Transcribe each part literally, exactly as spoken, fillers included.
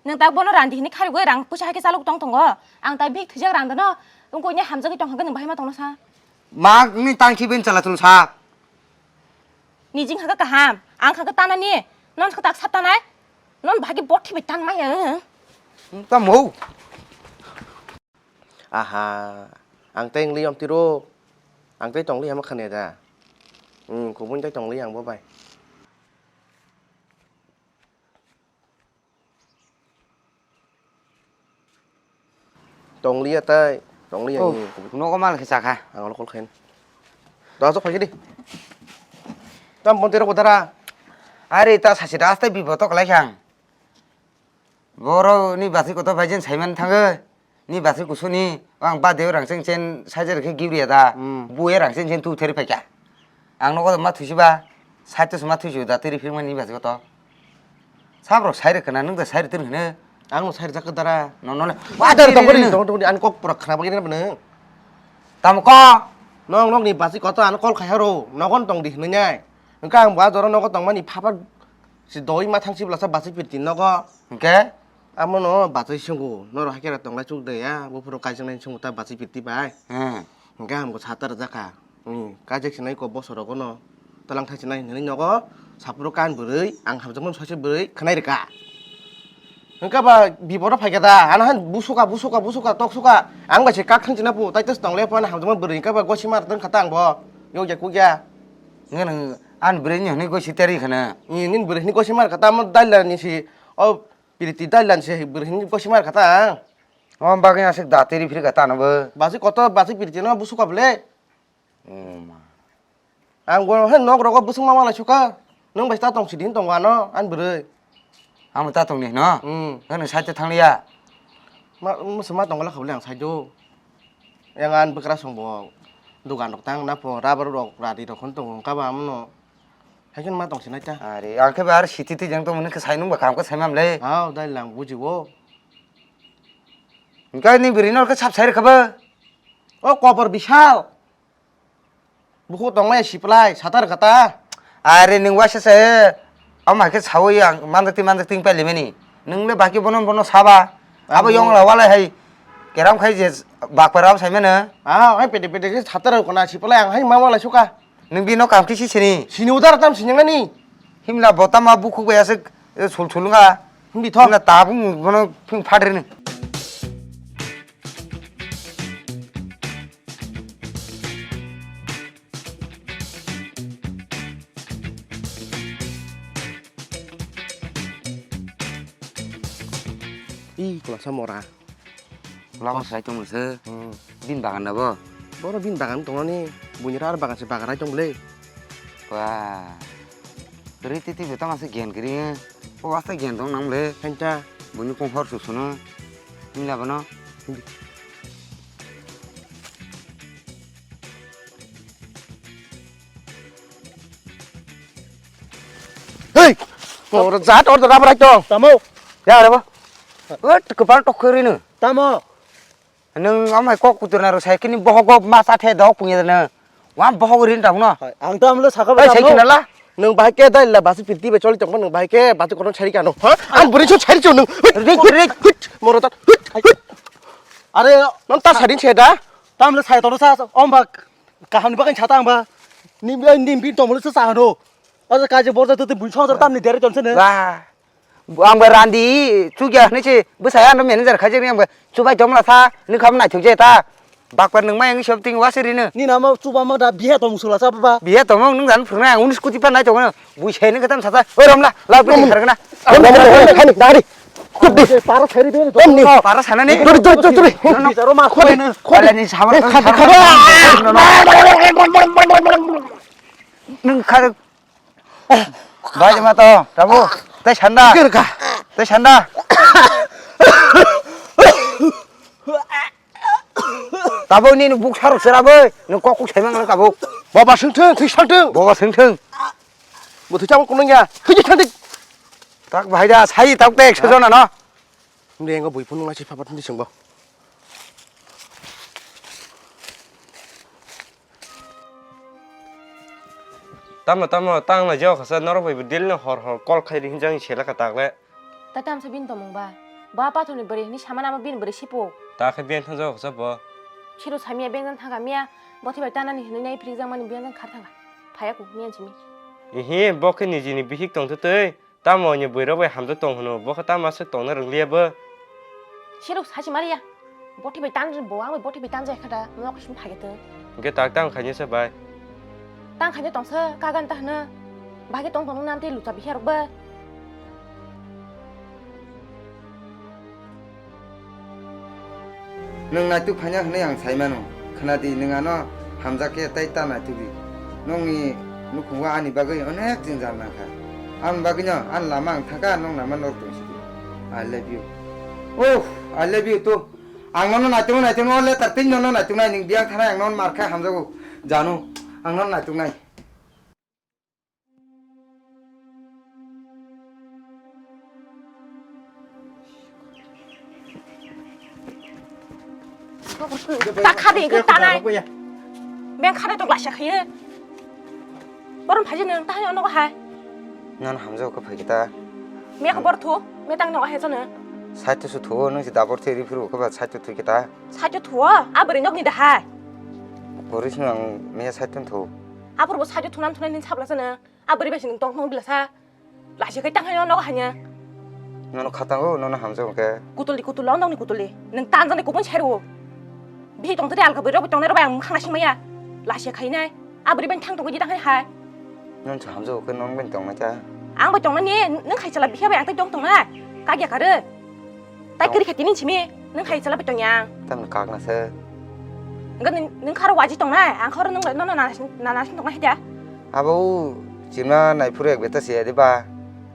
Nwng tak bono randi hini kharigwi rang puisa hai khe chalok tong tongo. Ang tai bik thwijak rang dano. Wngkoi ni hamjagwi tong hwnkhe nwng bahai ma tongno sa. Ma, ni tang si ben chala chun sa. Ni jing haka kaham, ang haka tana ni. Non haka tak sat tanai. Non bahai khe bot thibai tan maya. Tamo. Aha, ang tai wngli om tiro. Ang tai tongli hama khane da. Hmm, kubun tai tongli ang bo bai. Tongli ya tai, tongli ya. Oh, ni. Nogo mal khe chakha. Ang lo kol khen. Da sok phai di. Tam bon tiro kodara. Are ta sasi da astai biboto kalai khang. Boro ni basi koto bai jen saiman thango. Ni basi kusuni, ang ba deo rang chen chen sajer khe gibriya da. Hmm. Buye rang chen chen tu theri phaikha. Ang nogo ma thusi ba, sait to ma thusi da teri phirma ni basi koto. Sabro saire kana nung da saire teri hne. Ang no saire jakka dara. No, no, no. Wa dara tong kori, tong kori, an kok pura khana bagini na bne. Tamo ko? Nong nong ni basi koto an kol khai haro, nogon tong di hne nyai. Engka ang ba joro nogo tong mani phapa si doi ma thang si blasa basi pirti nogo. Engke? Amo no bachai sungo, norok hakhe tonglai chuk de ya, buphuru kaijaknai sungo ta bachai pirti bai. Hmm. Hwnkhe ang bo sata rwjak kha. Hmm, kaijak sinai kok bosorogo no, talang thai sinai hinwi nogo, saphuru kan bwrwi, ang hamjakmani soise bwrwi khwnai rwkha. Hwnkhe ba biporo phaikha da, ano han busuka, busuka, busuka, toksuka, ang bai se kak thang china pu, tai tes tongle phano hamjakmani bwrwi hwnkhe ba gosi mar tong kha ta ang bo, yokya kukya. Nge nang an bwrwi ni hwnwi gosi teri khana. Nini bwrwi hwnwi gosi mar kha ta, amo dailani si, o Piriti dailan se bwrwi hwnwi gosi mar kha ta ang. O bagwi aswk da teri phiri kha tano bo. Basi kotor basi piriti no busuka bwle. O ma. Ang bo he nok rogo busuk ma malai suka. Nwng bai ta tong sidi hin tongo ano an bwrwi. Ang ta tong ni hino. Hmm. Nwng side thang liya. Ma musu ma tongla kha bwle ang side o. Yang an bwkra song bo dugan rok tang na po rubber rok radi rok hwn tongo ka ba amno. Hai kheno ma tong sinai ta. Are, ang khe ba ar siti twi jeng tongmani khe sai nung ba kaham khe sai mam le. Hao, dai lang buji o. Hingke ni bwrwi no khe sap sai rwkha ba. O kobor bisal. Bukhuk tong maya siplai, satar kata. Are, nwng waisa se, o ma khe sawi ang manjak twi manjak twi pailimani. Nwng le baki bono bono saba. Abo yong la walai hai. Keram khai je bakpara sai mano. Ah, hai pede pede khe satar kona siplai ang hai ma walai suka. Nwng bino kaham khe si sini? Sini udar tam sini ngani. Himla bo tama bukhuk bai aswk, eh, sul sul wngkha. Himbi tho. Himla tabung bono phung phatri ni. Ih, kwlangsa mora. Lama sai tongmani se. Hmm. Bini bagan na bo? Boro bini bagan tongnani, buini aro bagan se bagan rai tong bwle. Ba. Ri titi bo tama se gyan kiri. O asta gyan tong nang bwle. Kanta. Buini kong hor su suno. Himla bono. Hei! Oro jat order rubber hai tong. Tamo? Ya rebo. Ot kwpal tok khori no. Tamo? Nwng amai kok kutur na ro sai kini bohok go ma cha the dok punya na. Wa bohok rin ta no. Hai, ang to amlo sakha. Hai sai kina la. Nwng bahai khe dai la basi pirti be choli tong nwng bahai khe basi kono chari kano. Ha? Ang buri chu chari chu nwng. Rik, rik. Moro ta. Are, non ta sarin che da. Tamle sai tono sa, om ba kaham ni bagwi sa ta ang ba. Ni, ni, ni, ni, tomlo sa sa no. Asa kaje borja tu, tu bui song tam ni dere ton se ne. Wah. Ang bai randi chukya hwnwi se bwsai ano manager khai jani ang bai chubai tongmla sa nwkham naithok je ta. Bakpar nwng mai ang sob ting wase rino. Ni nama chuba ma da bihe tong sula sa baba. Bihe tong nwng jan phwrwngnai ang unis kuti pa nai tong no. Bui sai nwng khatam sasa. Oi romla la bini khargna. Romla khani dari. Chupdi. Para seri bini. Para sanani. Chupdi chupdi chupdi. Bicharo ma khode ne. Khode ni sabar. Khade khade. Nwng khar Bai ma to, tabu. Tei sanda. Kir ka. Tei sanda. Tabu ni buk saruk sera bai. Nwng kok kuk saimang le tabu. Baba sengtheng, thwi sengtheng. Baba sengtheng. Bo thwi chang kunung ya. Thwi sengtheng. Tak bahai da, sai tak te ekso jona no. Hindi engko bui phunung lasi phapat hindi sengbo. Tamo, tamo, tang na jao khasa, norok bai deal no hor hor call khai ri hinjang sela ka takle. Ta tam sa bin tomong ba. Ba pathorni bwrwi hwnwi sama namo bini bwrwi sipo. Ta khe beng thang jok sa bo. Siro samia beng jang thangka miya, bothi bai tanani hwnwi nai phrik jang mani beng jang khar thangka. Phaya ku miya simi. Ihi, bo khe nijini bihik tong twi twi. Tamo ni bwrwi rok bai hamjak tong hwno, bo khe tamo aswk tongna rwng liya bo. Sirok sachi maliya. Bothi bai tanjak bo, ang bai bothi bai tanjak kha da, nok simi phai tong. Hwnkhe tak tang khainai se bai. Tang khainai tong se, kagan ta hwno. Bahai tong tong nam tei lucha bihai rok bo. Nwng naituk phaina hwnwi ang sai mano. Khna di, nwng ano hamjak khe tei ta naituk di. Nokni nukhungo ani bagwi onek jwngjal nang kha. Ang bagwino ani lama ang thang kha, nokno ma norok tong sidi. I love you. Oh, I love you too. Ang nono naituk naituk no letter tei nono naituk nai, nwng biyang thanai ang nono mar kha hamjago. Janu, ang nono naituk nai. Ta khadi hwnkhe tanai. Beng khadi tok laisa khaye. Borom phaji nang tahai ono hai. Nan hamjao khe phai kita. Me khe bor thu, me tang no hai jana. Saitu su thu, nung si dabor theri phiru khe ba saitu thu kita. Saitu thu, a bwrwi nok ni da hai. Bwrwi sung ang me saitu thu. A bor bo saitu thunan thunan nin sabla jana. A bwrwi bai sing tong tong bila sa. Laisi khai tang hai nogo hanya. Nono khatango, nono hamjao khe. Kutuli kutuli, ondongni kutuli. Nang tanjani kubun serwo. Bihi tong tadi alga bwrwi rok tong nai rok ang khana sing maya. Laisi khai nai. A bwrwi bai thang tong di tang hai hai. Nono hamjao khe nono bai tong nai cha. Ang bai tong nai ni, nang khai chala bihi bai ang tai tong tong nai. Kagya kare. Tai kiri khe tini simi, nang hai chala betong yang. Tam kak na se. Enggak nang kharo waji tong nai, ang kharo nang no no na na na tong nai da. Abo chimna nai phuru ek beta se de ba.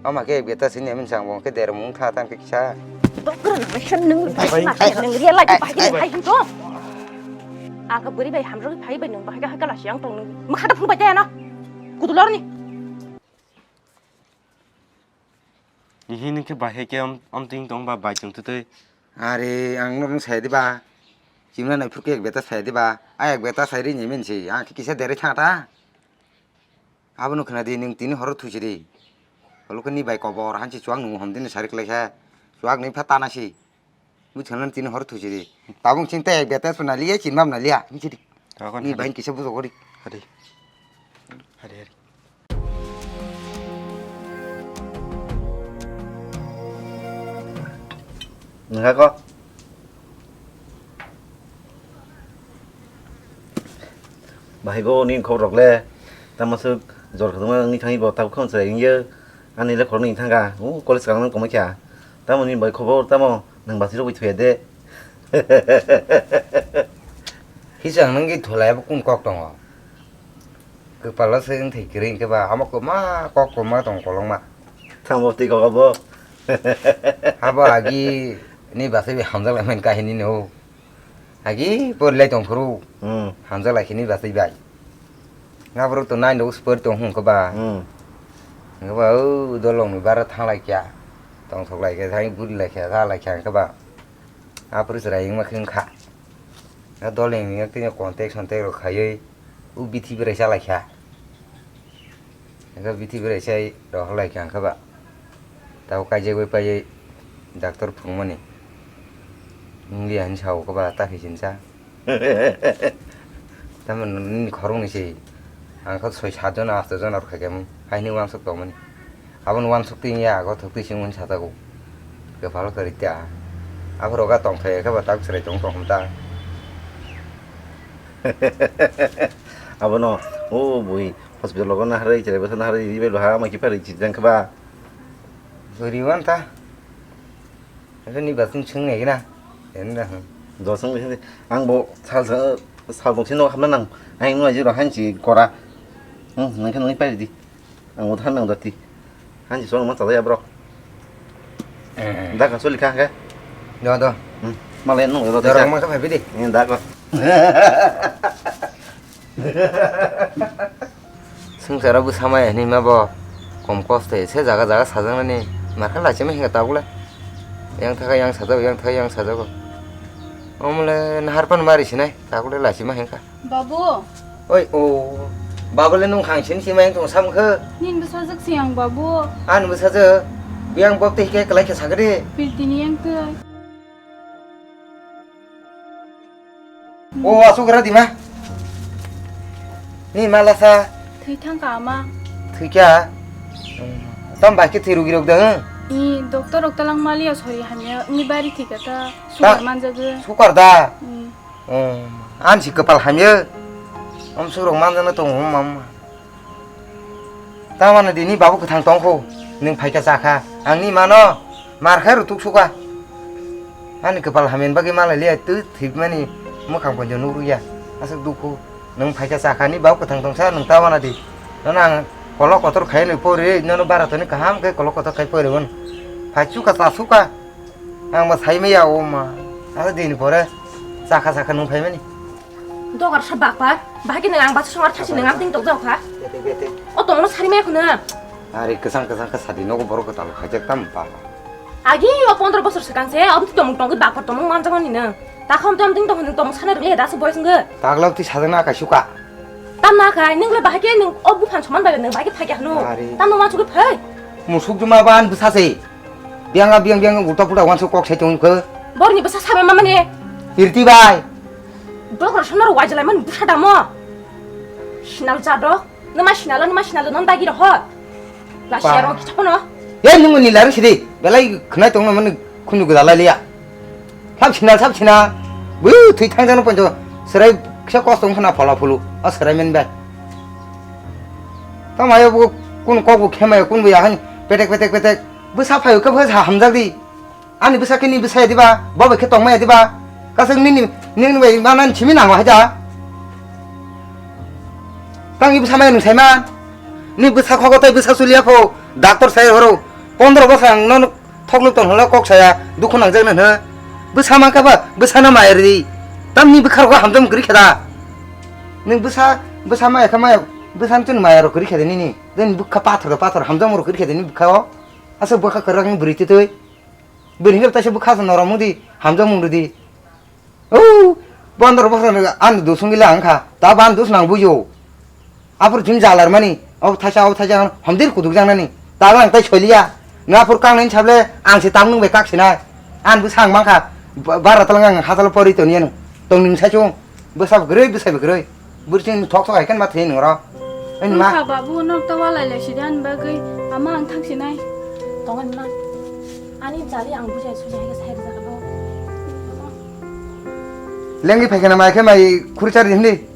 Ama ke ek beta se ni min sang bong ke der mung tha tan ke kisa. Dokter nang sen nang nang real life bai hai hin to. Aka buri bai hamro bai bai nang bai ga ga la siang tong nang. Ma khata phung bai da na. Kudulor ni. Ihi nung khe bahai khe om, om ting tong ba bai chwng twi twi. Are, ang norok sai di ba. Chimna nai phuru khe ek beta sai di ba. A ek beta sai ri ni min si. Ang khe kisa deri thang ta. Abono khna di nung tini horo thusi di. Bolo khe ni bai kobor hansi chuak nung hom dini sari klai khe. Chuak ni pha ta na si. Buchana tini hor thusi di. Tabung ching te beta suna liya, chin mam na liya. Ni chiri. Ni bain kisa bujo gori. Hari. Hari, hari. Nengka ko. Bahai bo ni khobor rok le. Tamo se jor khaduma ni thangwi bo tabuk khon chai ye. Ani le khorok ni thangka. U college kang tongma kya. Tamo ni bai khobor tamo. Nang basi rogwi thuya de. Hisang nang ki thulai bo kun kok tongo. Kwpalo se wng thai kwrwi hwnkhe ba, amo kwma kok kwma tong kolokma. Tamo twi kok abo. Abo agi ni basi bai hamjak lai mani kahini no. Agi porilai tong phuru. Hmm. Hamjak lai khe ni basi bai. Nga borok to nai ndo sport tong hwn khe ba. Hmm. Hwnkhe ba o dolong ni bara thang lai kya. Tong thok lai khe, thang guri lai khe, ra lai khe hwnkhe ba. Aphuru chwrai wngma khe wngkha. Nga dolong ni wngtwi contact sontact rok khaiwi u bithi berai cha lai kha. Hwnkhe bithi berai chai rohor lai kha hwnkhe ba. Tabo kaijagwi paiwi doctor phunukmani. Wngya hinwi sao khe ba ta khe sinsa. Tamoni nini khoroknwi se ang khe soi sat jona asto jona rwkha khe haini uansuk tongmani. Aboni uansuk twi wngya ago thok twi sing hwn sajago. Kwphalo kwrwi ta. Aphuru ga tongthai khe ba tak chwrai tong tong hwn ta. Abono o bui hospital logo naharwi chwrai bwsa naharwi ribai lwha ama khe pharwi chijang khe ba. Kwrwi wan ta. Asa ni basing chwng nai gina. Enda, hmm. Dosang ni ang bo sal sa-, sal dong sino hamna nang. Ang no ajiro hanchi kora. Hmm, nang khe nang pai di. Ang bo than nang dati. Hanchi song ma chalai abrok. Eh, eh. Da ka soli kha khe. Do, do. Hmm. Malai nang do. Dorong ma kha pai di. Eh, da ko. Swngcharo bwsa maya hinwi ma bo kom kosto se jaga jaga sajaknani markhe lachima hinkha tabukle. Yang thaka yang sajago, yang thaka yang sajago. Omole nahar pan mari sinai tabukle lachima hinkha. Babu. Oi o. Babule nung khang sin sima yang tong sam khe. Nin bwsajwk se yang babu. An bwsajwk. Yang bok tei khe kwlai khe sagri. Pirtini yang tei. O, asuk ra dima. Ni mala sa. Thwi thang ka ama. Thwi kya? Hmm. Tam bai khe thwi rugi rok da. Ni doctor rok talang mali ya sori hamya. Ni bari thika ta. Ta- Sukar manjago. Sukar da. Hmm. Hmm. An si kwpal hamya. Om surok manjana tong hum mam. Tamani dini babu kwthang tongkho, nwng phaikha chakha, angni mano, mar khe rutuk sukha. Ani kwpal hamya bagwi malai liya, twi thwimani mwkhang ponjo nukrukya, aswk dukhu. Nwng phaikha chakha, ni babu kwthang tongsa, nwng tamani di. Nono ang kolok kotor khai nwi pori, nono bara toni kaham khe kolok kotor khai pori hwn. Phai chukha cha sukha. Ang bo sai maya o ma. Asa dini pore chakha chakha nung phaimani. Dogar sa bakpar, bahai khe nang ang basa songar thasi nang ang ting tok jao kha. Bete, bete. O tongno sari maya khuna. Are kwchang kwchang khe sadi nogo borok kwtal khaijak tam pa. Agi o pondro bosor swkang se, om tongmung tongwi bakpar tongmung manjakmani nang. Ta kham tam ting tong tong sana rwle da se boys nge. Taglok ti sajak na kaisuka. Tam na kai, nang le bahai khe nang o buphan soman bai nang bahai khe phai khe hanu. Are. Tam no ma chukwi phai. Musuk juma ban bwsa se. Bianga biang biang ulta pulta wansa kok sai tong khe. Borni bwsa sabai ma mane. Irti bai. Dok ro sonor wajlai man bwsa damo. Sinal jadok. Numa sinalo, numa sinalo, non dagi rohot. La Pa. Siaro kita kono. Ye nungu ni laru sidi. Belai khnai tong mani khunu gudalai liya. Sab sinal, sab sinal. Bu thui thang jano ponjo. Serai kisa kos tong khna phola phulu. A serai men bai. Tamayo bu kun kok bu khemayo kun bu yahan petek, petek, petek. Bwsa phaio khe bwsa hamjak di. Ani bwsa khe ni bwsa ya diba? Bo bai khe tongma ya diba? Kasuk nini, nini bai ma nani simi nango haja. Tang i bwsa mai nung saima. Ni bwsa khogo tai bwsa sulia pho. Doctor sai horo. Pondro bosor ang nono thokluk ton holo kok saya. Dukhu nangjak nang hno. Bwsa ma kha ba? Bwsa no mai ri. Tam ni bwkhar ko hamjam gri kheda. Ning bwsa, bwsa mai kha mai. Bwsa ni chun mai ro gri kheda nini. Den bwkha pathor pathor hamjam ro gri kheda ni bwkha o. Asa bwkha kwrak ni bwrwi twi twi. Bini hwnkhe taisa bwkha se norom wngdi, hamjakmung rwdi. O, pondro bosor ni ani dusong gila wngkha. Tabuk ani dus nang bujo. Aphuru chini jalar mani, o thaisa, o thaisa, homdir kuduk jangnani. Tabuk ang tai soliya. Nang aphuru kangnani sable, ang se tam nung bai kak sinai. Ani bwsa ang mankha, ba-, bara talang ang hachalo pori toniya nung. Tongni sai chung. Bwsa bo kwrwi, bwsa bo kwrwi. Bwrwi chini thok thok hai khe ma thwi nung ro. Ani ma. Wngkha babu, nok ta walai lai sidi ani bagwi. Ama ang thang sinai. Tong ani ma. Ani jali ang bujai sujai hai khe sai rwjak bo. Lengwi phai khena mai khe mai khuri chari hindi.